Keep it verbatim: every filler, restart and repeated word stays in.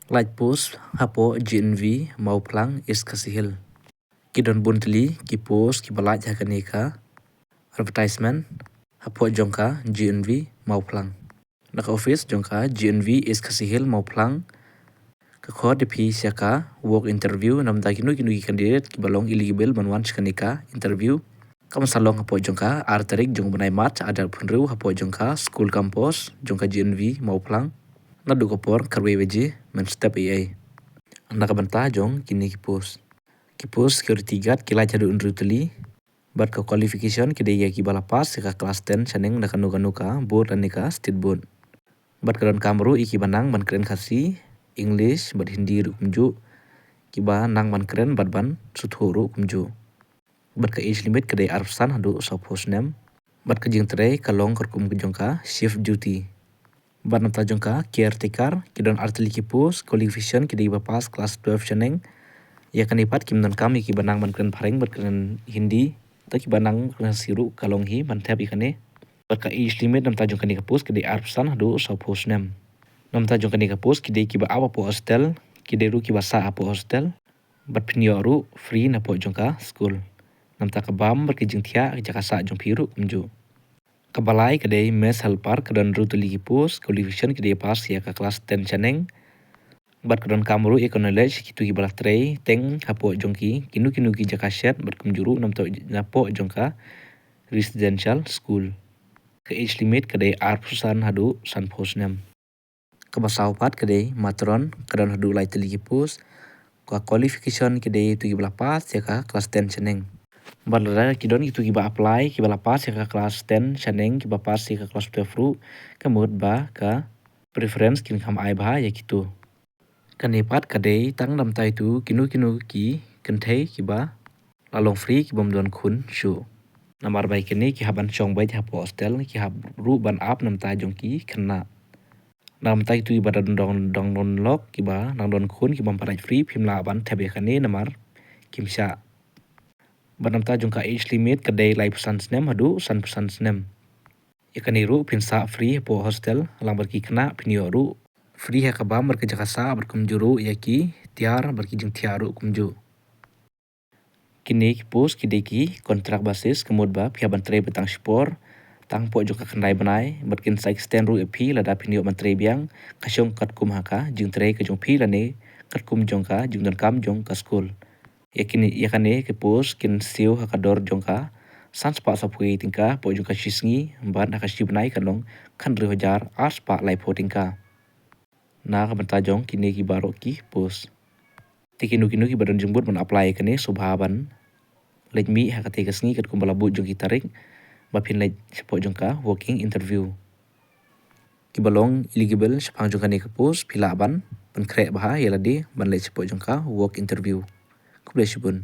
Lait post hapoh G N V Mawphlang, East Khasi Hills. Ki don bun tylli ki post kiba lait ha kane ka advertisement hapoh jong ka G N V Mawphlang. Na ka office jong ka G N V East Khasi Hills Mawphlang, ka khot ïa phi sha ka walk interview. Namar kino kino ki candidate kiba long eligible ban wan sha kane ka interview, ka ban sa long hapoh jong ka ar tarik jong u bnai March ar hajar arphew hynriew hapoh jong ka school campus jong ka G N V Mawphlang, naduh ka por khatwei baje mynstep eiei. Na ka bynta jong kine ki post, ki post security guard ki lait haduh hynriew tylli. Bad ka qualification ki dei ïa kiba la pass ïa ka class ten shaneng na kano kano ka board lane ka state board. Bad ka donkam ruh ïa kiba nang ban kren Khasi, English bad Hindi ruh kumjuh, kiba nang ban kren bad ban sngewthuh ruh kumjuh. Bad ka age limit ka dei arphew san haduh sawphew snem. Bad ka jingtrei ka long katkum ka jong ka shift duty. Bad namar jong ka caretaker, ki don ar tylli ki post, qualification ki dei ba pass class twelve shaneng. Ïa kane pat kim donkam ïa kiba nang ban kren phareng bad kren Hindi. Te kiba nang kren Khasi ruh ka long hi ban thep ïa kane. Bad ka age limit namar jong kane ka post ki dei arphew san haduh sawphew snem. Namar jong kane ka post ki dei kiba ap hapoh hostel, ki dei ruh kiba sah hapoh hostel. Bad phin ïoh ruh free napoh jong ka school. Namar ka bam bad ka jingthiah ka jaka sah jong phi ruh kumjuh. Kaba lai ka dei mess helper, ka don hynriew tylli ki post, qualification ki dei pass ïa ka class ten shaneng. Bad ka donkam ruh ïa ka knowledge kito kiba la trei teng hapoh jong ki kino kino ki jaka shet bad kumjuh ruh namar napoh jong ka residential school. Ka age limit ka dei arphew san haduh sanphew snem. Kaba saw pat ka dei matron, ka don haduh lai tylli ki post, ka qualification ki dei ïa kito kiba la pass ïa ka class ten shaneng. Bad lada ki don kito kiba apply kiba la pass ïa ka class ten shaneng, kiba pass ïa ka class twelve ruh, ka mut ba ka preference kin kham ai bha ïa kito. Kane pat ka dei tang namar ïa kito kino kino ki kynthei kiba la long free, ki bym don khun shuh. Namar ba kine ki hap ban shong beit hapoh hostel, ki hap ruh ban ap namar jong ki khynnah. Namar kito kiba dang don, dang don lok, kiba dang don khun, ki bym pat lait free, phim lah ban thep ïa kane namar kim shah. Bad namar jong ka age limit ka dei laiphew san snem haduh sanphew san snem. Ïa kane ruh phin sah free hapoh hostel, lang bad ki khynnah phin ïoh ruh free ha ka bam bad ka jaka sah bad kumjuh ruh ïa ki tiar bad ki jingthiah ruh kumjuh. Kine ki post ki dei ki contract basis, ka mut ba phi hap ban trei ba tang shipor, tang hapoh jong ka khyndai bnai, bad kin sa extend ruh ïa phi lada phin ïoh ban trei biang, ka shong katkum ha ka jingtrei ka jong phi lane katkum jong ka jingdonkam jong ka skul. Ïa kine, ïa kane ki post kin siew ha ka dor jong ka san spah sawphew tyngka hapoh jong ka shisngi, bad ha ka shibnai kan long khathynriew hajar ar spah laiphew tyngka. Na ka bynta jong kine ki baroh ki post. Te kino kino kiba don jingmut ban apply kane, sngewbha ban leit mih ha katei ka sngi katkum ba la buh jong ki tarik ba phin leit shapoh jong ka walk-in interview. Kiba long eligible shaphang jong kane ka post phi lah ban pynkhreh bha ïa lade ban leit shapoh jong ka walk interview. Khublei shibun.